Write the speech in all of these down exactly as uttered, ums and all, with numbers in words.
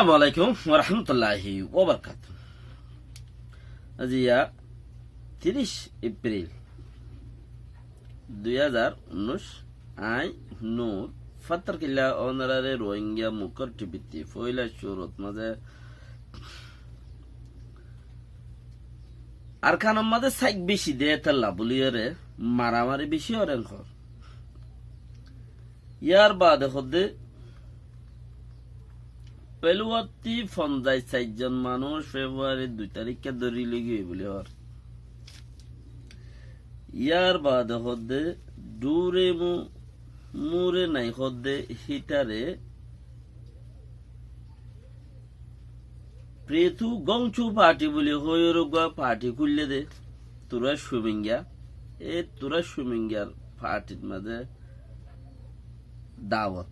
Assalamu alaikum wa rahmatullahi wa barakatuh. Aijja tiríc Epril dui házar unnúic, añí Nur, Fattarkilla ónorare Rohingya Mukhor T V ttí foila cúrut mazé Arkanor mazé sáik beci de étalla buliyóre maramari beci ór enkor. Yar baade hoódde Peluwattí fonzaic sair zon manúic February dui taríkka dóri loi giyói buli hoór. Yar baade hoódde Dure mu-, Mure nai hoódde hítare Pritu Gongchu party buli hoiyóre uggwá party kúille de. Tura Cuminga. E Tura Cumingar partyr mazé dawot.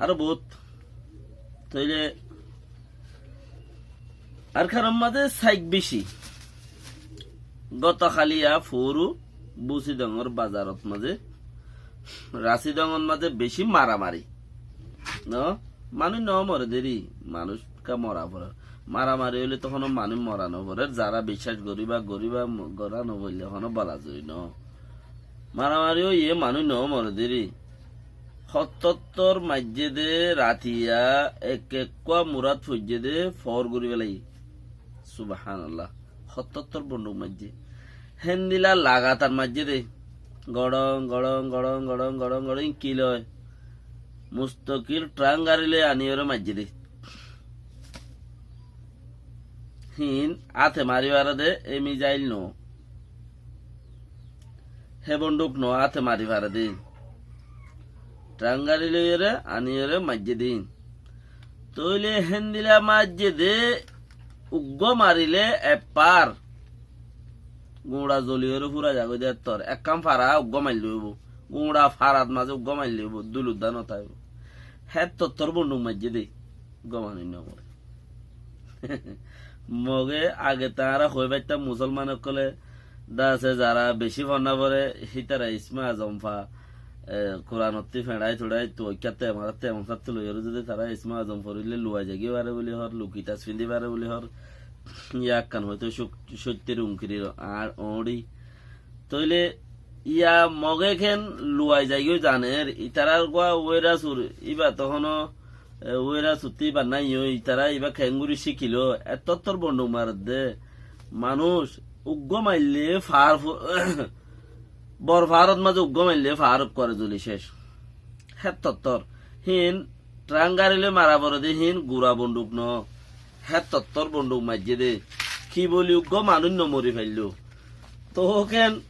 Aró bout. Tóile Arkanor mazé sáik beci. Goto háliya foóru Busidongor bazarot mazé, Rasidongor mazé beci maramari. No? Manúic no more deri, manúic ka mora forer. Maramari óile to honó manúic mora no forer. Zara biccác goriba, goriba mo-, gora no foille honó bala zoi no. Maramari óiye manúic no more deri. Hottottor maijjé de ratiya ek ekkúa murat foijjé de foór gori felaiye. Subhanallah. Hottottor bonduk maijjé. Héndilla lagatar maijjé de. Gorong, gorong, gorong, gorong, gorong, gorong, ki loi? Mustokil trang gari loi aniyóre maijjé de. Hín áte mari fare de, e mizail no. Hé bonduk no, áte mari fare de. Trang gari loiyóre, aniyóre maijjé de. Tóile héndilla maijjé de, uggúa marile eppár guñça zoliyóre fúrai zagói de ettór. Ekkán fara uggúa maille óibo. Guñça farat mazé uggúa maille óibo. Dul udda no táibo. Héttottor bonduk maijjé de. Uggúa manúic no more. Moge age tañára hoi faittám, musolman ókkole de asé zara beci fonná fore, hítara Isma Azom fa, e, Kuranottí feçai tuçai tuwaikká temon, temon kattú loiyóre zodi tará Isma Azom forile luwai zaigói fare buli hoór, luki tas findi fare buli hoór, yá ekkán hoito cuk-, cóittor unkirir ar oñçi. Tóile yá Moge ken luwai zaigói zaner, itarar gua Werasur, iba to honó, e, Werasur to iba nai ói, itara iba kengori cikilo, ettottor bonduk maredde. Manúic uggúa maille faár fu-, bor faárot mazé uggúa maille faár ukkúare zoli céc. Héttottor. Hín Trang gari loi mara fore de hín gura bonduk no, héttottor bonduk maijjé de. Ki boli uggúa manúic no mori failló. Tóu ken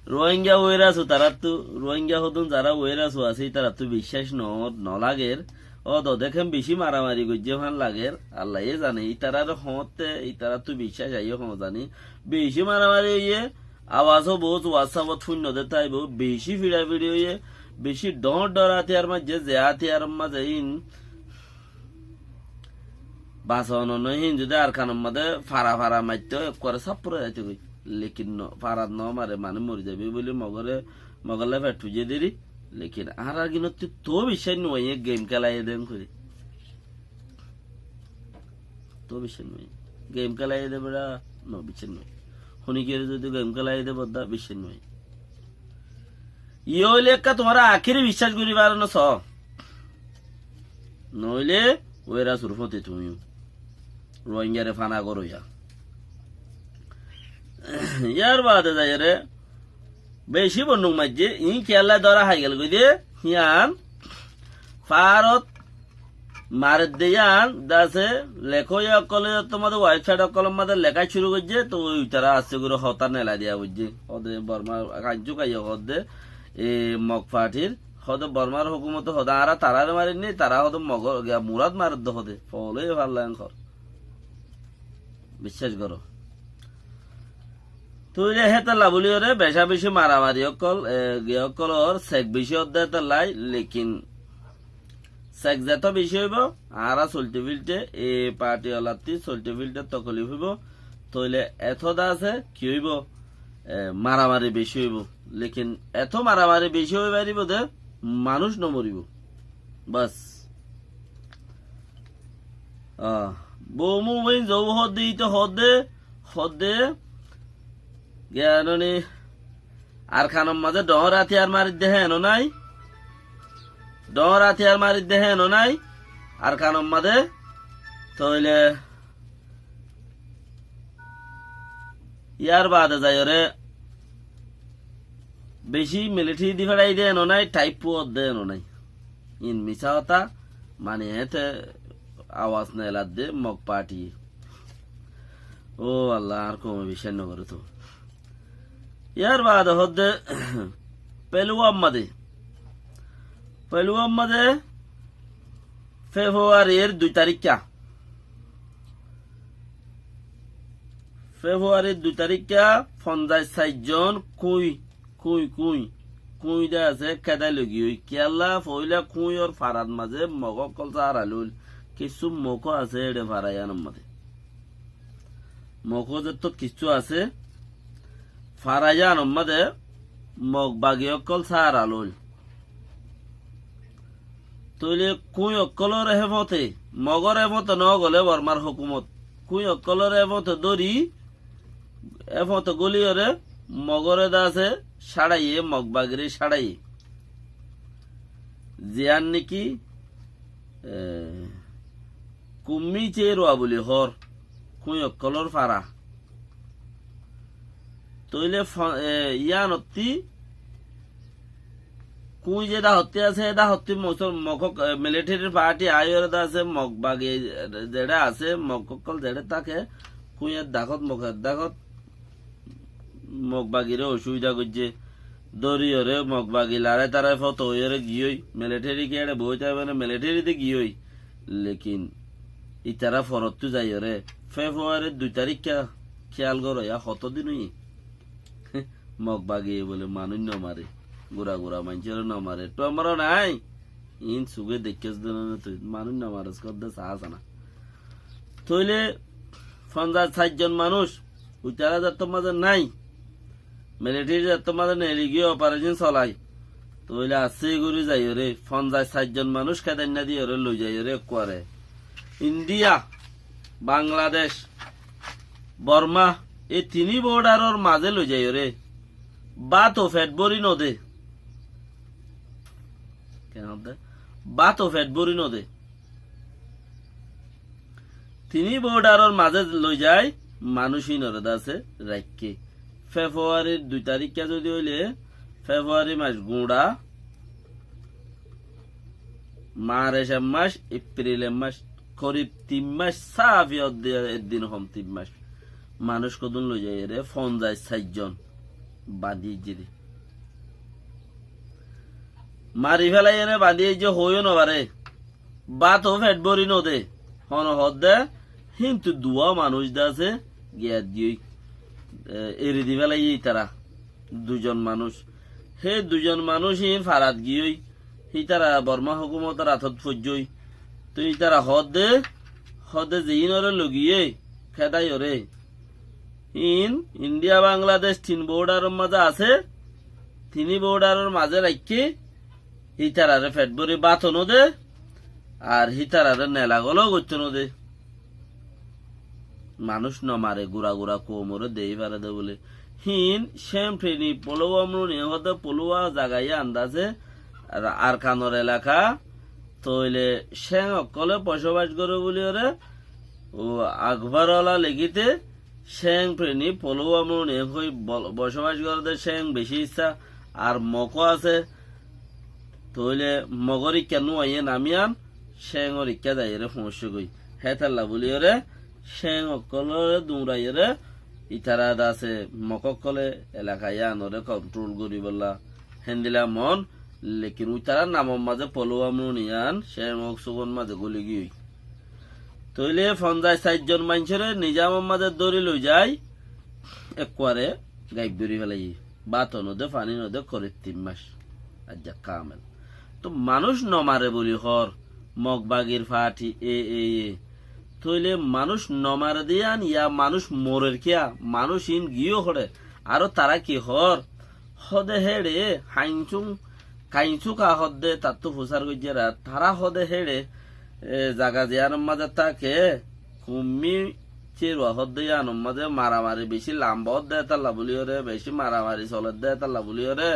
Rohingya Weras u tarattú, Rohingya hodún zara Weras u asé, ítarattú biccác no, no lager. Ódode ken beci maramari goijjé fán lager. Allaye zane, ítarar hoóñtte ítarattú biccác aiyé hoóñ zani. Beci maramari óiye, Abas ó bout WhatsApp ot fúinno de táibo, beci fiçafiçi óiye, beci dhoóñr dhoóñr átiyar maijjé, ze átiyar mazé hín basonor no, hín zodi Arkanor mazé fara fara maitto, ekkuare sáp fúrai zaitogói. Lekin no, farat no mare, manúic mori zaibói buli Mogore, Mogolla feth fuijjé deri. Lekin añárar ginottú toó biccác no óiye, game kelaiyé de enkori. Toó biccác no óiye. Game kelaiyé de bera, no, biccác no óiye. Honi kiyóre zodi game kelaiyé de bodda, biccác no óiye. Iyó óile ekká tuáñra akéri biccác gorí faro no só. Noóile Weras ur fóti tuñí Rohingyare fana goró ya. Yar baade zaiyóre beci bonduk maijjé, iín kiyólla dóra hái gelgói de, híyan faárot maredde yían, de asé, lekóiya ókkole yótto mazé, website ókkolor mazé leká cúru goijjé, to ítara asté gorí hotá nelai diya foijjé. Hóde Bormar kañcú kaiye hóde, e, Mog partyr, hóde Bormar hókumote hóde añára taráre marinní, tará hóde Mogor, giya Murat maredde hóde, foóle falla enkor. Biccác goró. Tóile hétolla buli óre beca beci maramari ókkol, e, giya ókkolor sek beci ódde hétollai, lekin sek zetó beci óibo, añára solte filte, e party olattí solte filte tokolif óibo, tóile etó de asé ki óibo, e, maramari beci óibo. Lekin etó maramari beci ói faribó de, manúic no moribo. Bas. Ah, bou mumín zobú hoódde, íte hoódde, hoódde, giyanoni Arkanor mazé dhoóñr átiyar maridde héen ó nái, dhoóñr átiyar maridde héen ó nái, Arkanor mazé, tóile yárbaade zaiyóre bicí militeri di féçai dé héen ó nái, tháip fuor dé héen ó nái. Iín misá hotá, mani héñte awas neeladde Mog parti. Ó Alla, añár koume biccác nogoré toóu. Yárbaade hoódde Peluwam mazé, Peluwam mazé Fefuwarir dui taríkka, Fefuwarir dui taríkka fonzaic sair zon kúi, kúi, kúi, kúi de asé kédai loigiyói. Kiyólla, foóila kúiyor farat mazé Mog ókkol sára loóil. Kissú Mokó asé éçe fara yíanor mazé. Mokó zettót kissú asé, fara yíanor mazé Mog bagi ókkol sára loóil. Tóile kúi ókkolór héfóñte, Mogór héfóñte nógolé Bormár hókumot, kúi ókkolór héfóñte dóri, héfóñte góliyoré Mogóre de asé cáçaiye, Mog bagiré cáçaiye. Ziyán néki, e, Kummi Céruwa buli hoór, kúi ókkolór fara. Tóile fo-, e, yíanottí kúi ze dhahottí asé, hé dhahottí Mosol-, Mog ók-, e, militerir faáti aáiyoré de asé, Mog bagi, e, zeçé asé, Mog ókkol zeçé táke, kúiyer dhakót, Moger dhakót, Mog bagiré ocúbida goijjé. Dóriyoré Mog bagi larái-tarái fóto óiyoré giyói, militeri ki éçe boói táibo né, militeri de giyói. Lekin itará forottú zaiyoré, Fefuwarir dui taríkka, kiyál goró, yá hotó din óiye. Mog bagiye bóle manúic nomare, gura-gura maincóre nomare, ettu añára nái. Iín sugé deikkós de noó né tui, manúic nomares hoódde saá asé ná. Tóile fonzaic sair zon manúic, uitará zettór mazé nái, militeri zettór mazé neeli giyé oparecón solai, tóile assé gorí zaiyoré fonzaic sair zon manúic kédainna diyoré loizaiyóre ekkuare Indiya, Bangladec, Bormá, e tiní boódaror mazé loizaiyóre báto feth bóri nodé. Keén hoódde? Báto feth bóri nodé. Tiní boódaror mazé loizai manúic íinoré de asé raikké. Fefuwarir dui taríkka zodi óile, Fefuwari mac guñça, Mares ek mac, Epril ek mac, korib tin mac, sáfi eddi-, eddin hom tin mac. Manúic hodún loizaiyóre fonzaic sair zon bañdí aijjé dé. Mari félaiyéne bañdí aijjé hoóiyo nofaré. Báto feth bóri nodé. Hone hoódde, híntu duwá manúic de asé giyat giyói, e, eri di félaiyé itará. Dui zon manúic. Hé dui zon manúic iín farat giyói. Hítara Bormá hókumotor atot foijjé. Toi ítara hoódde, hoódde ziínoré logiyé, kédaiyoré. Iín Indiya Bangladec tin boódaror mazé asé, tiní boódaror mazé raikké, hítararé feth bóri báto nodé, ar hítararé nela goló goittó nodé. Manúic nomare, gura-gura koumoré deéi fare dé bóle. Híin Céng Preni Poluwa Mruni hoódde Poluwa zaga yían de asé, Ar-, Arkanor elaka, tóile Céng ókkolé bocóbac goré bóliyoré, ó Akbar ola lekíte, Céng Preni Poluwa Mruni hoi bol-, bocóbac goré dé Céng bicí issá, ar Mokó asé, tóile Mogór ikká nuaiyé nam yían, Céngor ikká zaiyóre foóñiccé goi. Hétolla bóliyoré, Céng ókkolóre duñraiyóre, itará de asé Mok ókkolé elaka yíanoré kontrol goríbolla héndilla mon, lekin uitarár namor mazé Poluwa Mruni yían Céng ók sukor mazé góli giyói. Tóile fonzaic sair zon maincóre nizamor mazé dóri loizai, ekkuare gaib gorí félaiyé. Báto nodé, faní nodé, korib tin mac. Aijja kamel. Tóu manúic nomare buli hoór, Mog bagir fathi, e, e, e. Tóile manúic nomare de yían, ya manúic morer kiyá, manúic iín giyó hoçé. Aró tará ki hoór? Hóde héçe, hañsúñ, kañsúka hódde, tattú fusár goijjéra, tará hóde héçe, E zaga ziyánor mazé táke, kummi céruwa hoódde yíanor mazé maramari bicí lamba ódde étalla buliyóre, bicí maramari soledde étalla buliyóre,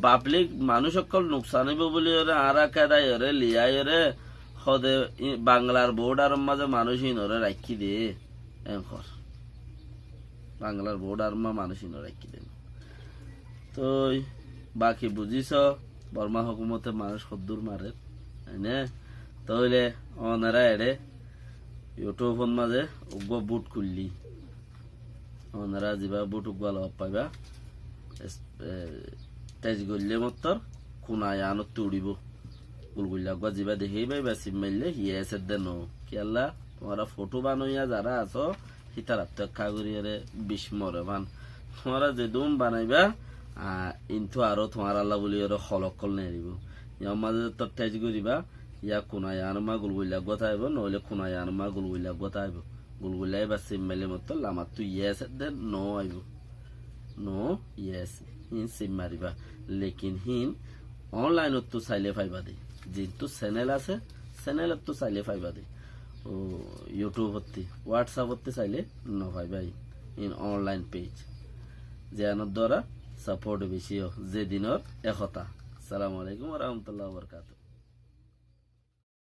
fablik manúic ókkol nuksan óibo buliyóre, añára kédaiyóre, liyaiyóre, hode i-, Banglar bodharor mazé manúic híinoré raikkí de, enkor. Banglar bodharor mazé manúic híinoré raikkí de. Toi baki buzíso, Borma hókumote manúic hoddúr marer, óine? Tóile onora eçé YouTube ot mazé uggúa bút kuillí, onora zibá bút uggúa lofaiba, es-, e, tec goillé mottor kuna yíanottú uçíbo. Gulguilla uggúa zibá dehéiba, ibá sim maillé yes edde no. Kiyólla, tuáñra fothó banoiya zará asó, hítarattú ekká goríyore bic more fán. Tuáñra zedún banaiba, a, intú aró tuáñrálla buliyóre hol ókkol neeribó. Yían mazé zettót tec goríba, yá kuna yíanor mazé gulguilla uggúa táibo, noóile kuna yíanor mazé gulguilla uggúa táibo. Gulguilla ibá sim maillé mottor lamattú yes edde no aibó. No, yes, híin sim mariba. Lekin híin online ottú sailé faiba de. Zintú channel asé, channel ottú sailé faiba de. Ó, YouTube ottí, WhatsApp ottí sailé no faiba híin. Híin online page. Ziyánor duara support bicí ó, ze dinor e hotá. Assalamu alaikum wa rahmatullahi wa barakatuhu.